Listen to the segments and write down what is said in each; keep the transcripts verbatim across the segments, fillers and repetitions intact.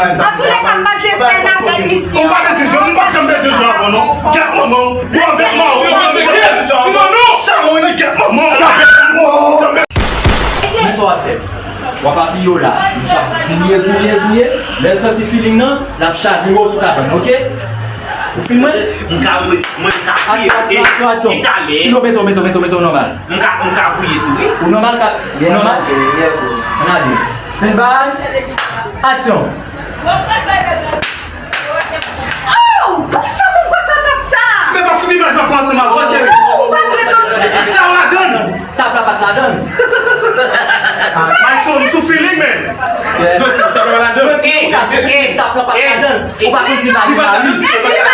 Antoulèka, m p ap jwe sèn avèk misye. Ou pa bezwen jwe, m pa janm bezwen jwe avè w non. Gyèt manman w, ou avèk mari w, ou pa bezwen jwe avè w. Chawony, gyèt manman w. Men sa w ap fè. W ap apiye w la. Li sa gouye, gouye, gouye. Lè l santi feeling nan, l ap chavire w sou kabann, oke? Ou fin mwen? M ka wè, mwen m ka priye. Aksyon, aksyon, aksyon, aksyon. Talè. Silo, mete w, mete w, mete w, mete w nòmal. M ka, m ka priye tou, wi. Ou nòmal, ka, ou nòmal? Ann ale. Stand by. Aksyon. Oh! Poukisa moun konsa t ap sa? Men pa fout imaj m ap pran ansanm avè w, cheri. Non, ou pa dwe non. Sa w ladann? Tap la pa t ladann. Maestro, m sou feeling, man. Tap la pa t ladann. Ou pa konn si pa li pa li. Si pa li pa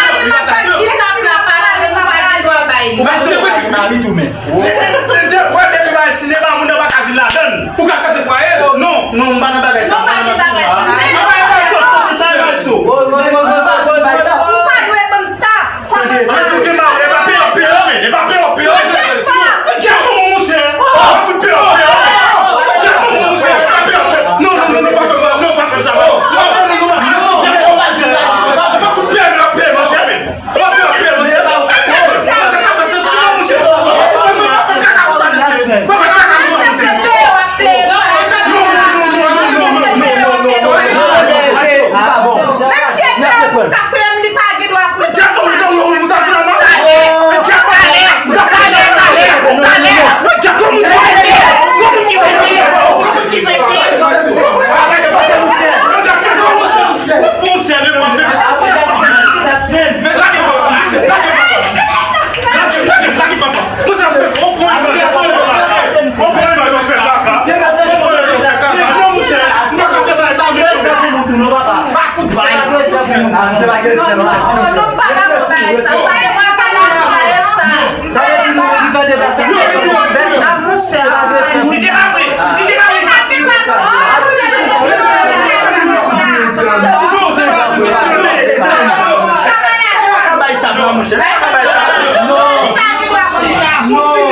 li, tap la pa ladann, ou pa gen dwa bay li. Ou pa konn si pa li pa li tou, men. Wè, depi bay sinema, moun nan pa ka vin ladann. Ou ka kraze fwaye l. Non, non, m pa nan bagay sa. Non, pa gen bagay sa. Apa e bay sòs kote sa e bay sou. Ou pa dwe ban m tap. Tande, mwen di w gen mari, e pa peyòk peyòk, men, e pa peyòk peyòk. Djab manman w, monchè. Ou pa fout peyòk peyòk. Djab manman w, monchè, e pa peyòk peyòk. Non, non, non, non, pa fè m sa, non, pa fè m sa, non. Non, non, non, non, pa fè m sa, non. E pa fout peyòk peyòk, monchè, men. Sa vle di nou ki fè deplasman. A, monchè. Si se pa vre, si se pa vre. Bay tab la, monchè. Bay tab la. Non. Non, men.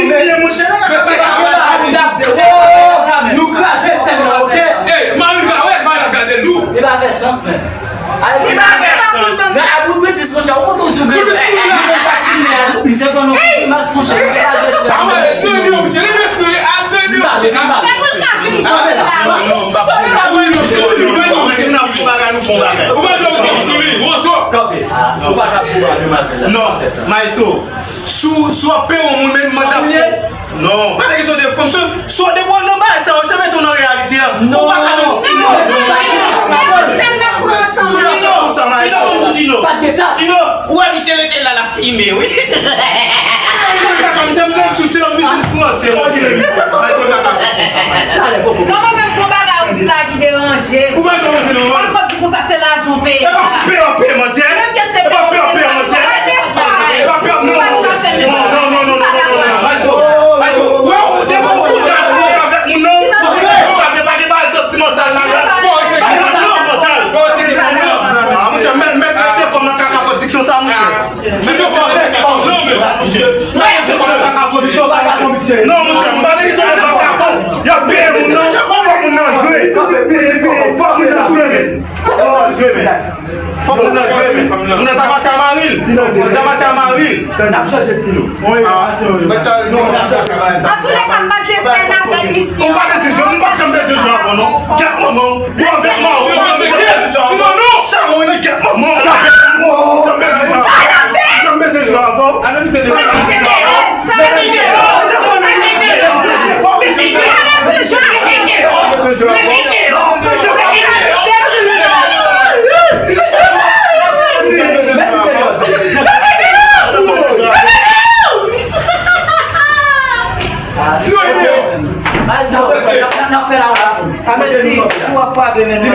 Nou kraze sèn nan, oke? Ey, Marie Gawèl, Marie ap gade nou. Li pa fè sans, men. Li pa fè sans. Men a bout betiz, monchè, ou konn toujou gen. Li menm pa ki men a, li se konn ou mas, monchè, li se pa respè. A wè, se li, monchè, li respè, a, se li, monchè. Fè pou l ka vin konn la. Ou pa ka pou ba demwazèl la. Non, maestro, si w, si w ap peye yon moun, men manzè ap fè. Non, pa gen kesyon de fanm. Si, si w depi w nan bagay sa yo, se mete w nan reyalite a. Ou pa ka nan. Non, non, non, non. Sèn nan pran ansanm avè w. Dino, Dino, Dino. Ou wè misye rete la, l ap filme, wi. Misye kaka, misye, misye sou se yon mizik franse, monchè. Misye kaka. Non, mwen menm, gon bagay ou di la ki deranje m. Ou pa deranje, non. Paske w di konsa, se lajan w peye la. E pa peye, peye, manzè. Menm ke se peye, peye, manzè. E pa peye, non, non, non, non, non, non, non, non. Maestro, maestro. Wè, ou depi ou koute asiye avèk moun nan, ou se konsa, pa gen bagay santimantal ladan. Pa gen santimantal. Ah, monchè, mèt, mèt, mèt, se kòm nan kaka pwodiksyon sa, monchè. Non, monchè, m pa nèg ki sot nan vagabon. Y ap peye moun nan. Fòk moun nan jwe. Fòk moun nan jwe, men. Fòk moun nan jwe, men. Fòk moun nan jwe, men. Moun nan ta mache a mari l. Moun nan ta mache a mari l. N ap chanje ti nou. Antoulèka, m p ap jwe sèn avèk misye. Ou pa bezwen jwe, m p ap janm bezwen jwe avè w, non. Gyèt manman w. Ou avèk mari w, ou pa bezwen jwe avè w. Chawony, gyèt manman w. Janm bezwen jwe avè w. Janm bezwen jwe avè w. N ap fè la w la. A, men si, si w ap frape, men nou.